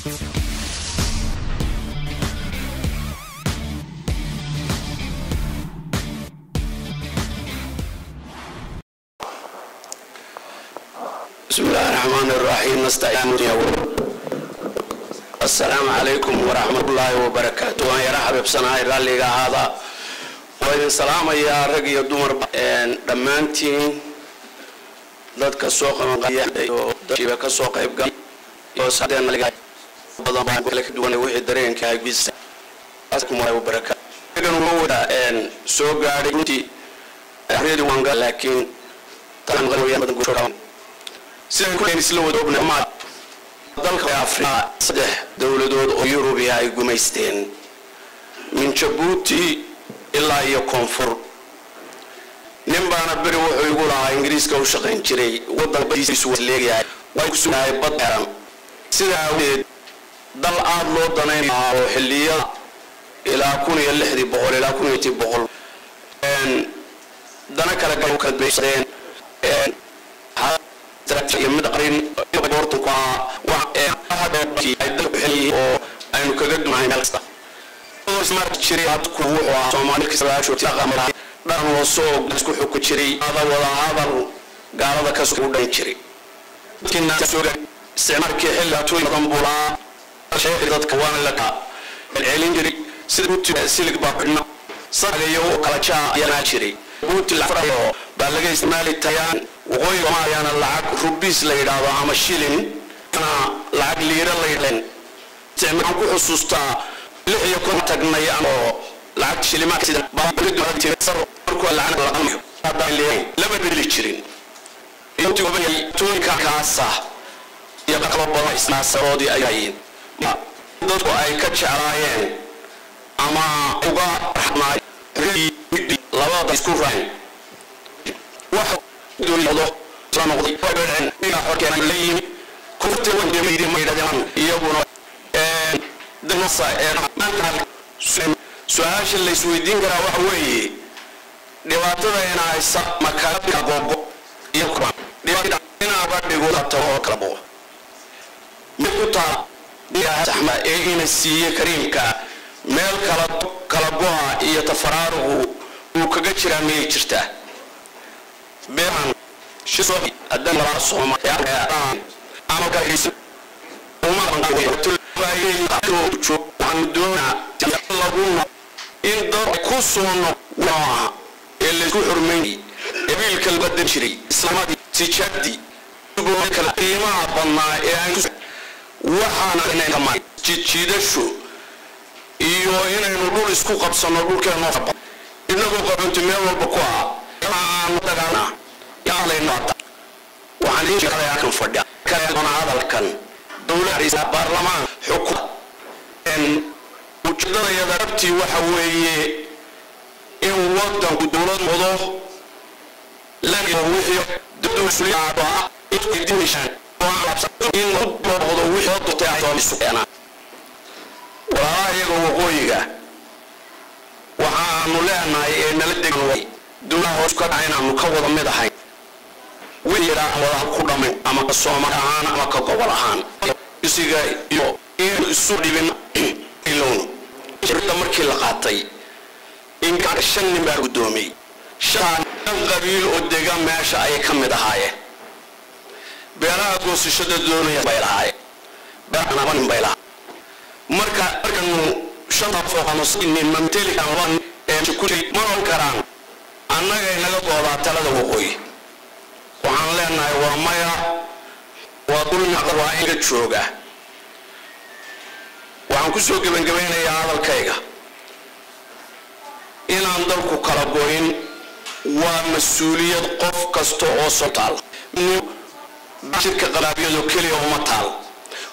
بسم الله الرحمن الرحيم. نستعين. السلام عليكم ورحمة الله وبركاته. Waan yara xabiibsanahay, raalliga ahaada. Waa idin salaamayaa, rag iyo dumar dhammaantiin, dadka soo qabanqabiya, ka soo qayb gal badan, wixii dareenka barakaatu soo gaadhay runtii, laakiin sidaan isla wada ognahay, dalka Afrika saddex dowladood oo Yurubiya ay gumaysteen, min Jabuuti ilaa iyo koonfur. Nin baana beri wuxuu igu lahaa, Ingiriiska u shaqayn jiray, waddanleeyahay waa kusugahay bad xeran. Sidaa awgeed dal aada loo danayn lahaa oo xilliyada ilaa 1600 ilaa 1600 dana kala kala iyo mid qarin ku oo aynu kaga dunahay meel kasta jiray. Hadku wuxuu ahaa Soomaali dhan loo soo isku xukun jiray, wada hadal gaalada ka soo dhan jiray. Isticmaalkii xilli badan buu lahaa dadka, waana la celin jiray. Sida silig baa xidhna sagayo kala jaa ayaa jiray. Buuti baa laga isticmaali tayaan. Waqooyi Soomaaliyana lacag rubiis la yidhaahdo ama shilin, lacag liira la yidhaahdo. Waxaan ku xusuustaa 56 tagnay oo lacag shilimaad sida lama bedeli jirin tooyinka kaasa iyo qalab badan isnaasaroodii ay hayeen, dadku ay ka jeclaayeen ama uga raxmaay labada isku raaceen. Iyaguna su-aasha la isweydiin karaa waxa weeye, dhibaatada inaysa makaagogo inaaba dhigo oo kala boqo mid ku taa ee ina siiye kariimka meel kala kala go'a iyo tafaraaruqu uu kaga jiraa miyay jirtaa? Beehan in dad ku soo noqoaha ee laysku xurmaynayay ee wiilka labadan jiray, islaamadii tijaabdii qiimaha badnaa ee aan waxaana jijiidasho iyo inaynu dhul isku qabsano, dhulkeeno inagoo qabanti meel walba ku ah aanu dagaalna. Waxaan fadhiya hadalkan dowladda, baarlamaan, xukum. Ujeedadayada rabtii waxa weeye in wadanku dowlad noqdo, wixii noqdo wixii. Walaalaha iyaga waqooyiga waxaanu leenahay ee nala degan dowlaha hoos ka dhaca inaanu ka wada mid ahayn, wixii wada ku dhamay ama ka Soomaali ahaan ama ka gobol ahaan isiga iyo in isu dhibin ilowno. Shirda markii la qaatay in shan nin baa guddoomiyey, shan qabiil oo degan meesha ayay ka mid ahaayeen. Beeraha goosashada doonaya bay lahaayeen, beerana nin bay lahaa. Marka markanu shanta fooqano nin mamteli ee ku ma oran karaan annaga inaga goodaa talada waqooyi. Waxaan leenahay waa maya, waa dulmi, waa in jooga. Waxaan kusoo gebangabaynayaa hadalkayga inaan dalku kala goyn waa mas-uuliyad qof kasta oo soo taal. Shirka qalaabiyado keliya uma taal,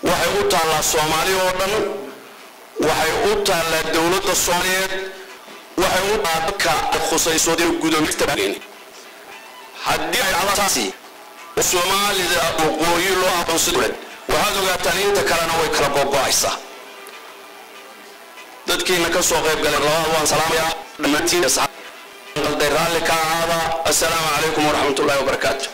waxay u taallaa Soomaali oo dhan, waxay u taallaa dowladda Soomaaliyeed, waxay u dadka khusayso gudoomiye. Haddii ay dhacdaasi Soomaalida waqooyi loo aqoonsi dowlad, waxaad ogaataan inta kalena way kala gogo'aysaa. Dadkiina ka soo qayb galeen labada waan salaamayaa dhammaantiin, qalday raalli ka ahaada. Assalaamu calaykum waraxmatullahi wabarakaatu.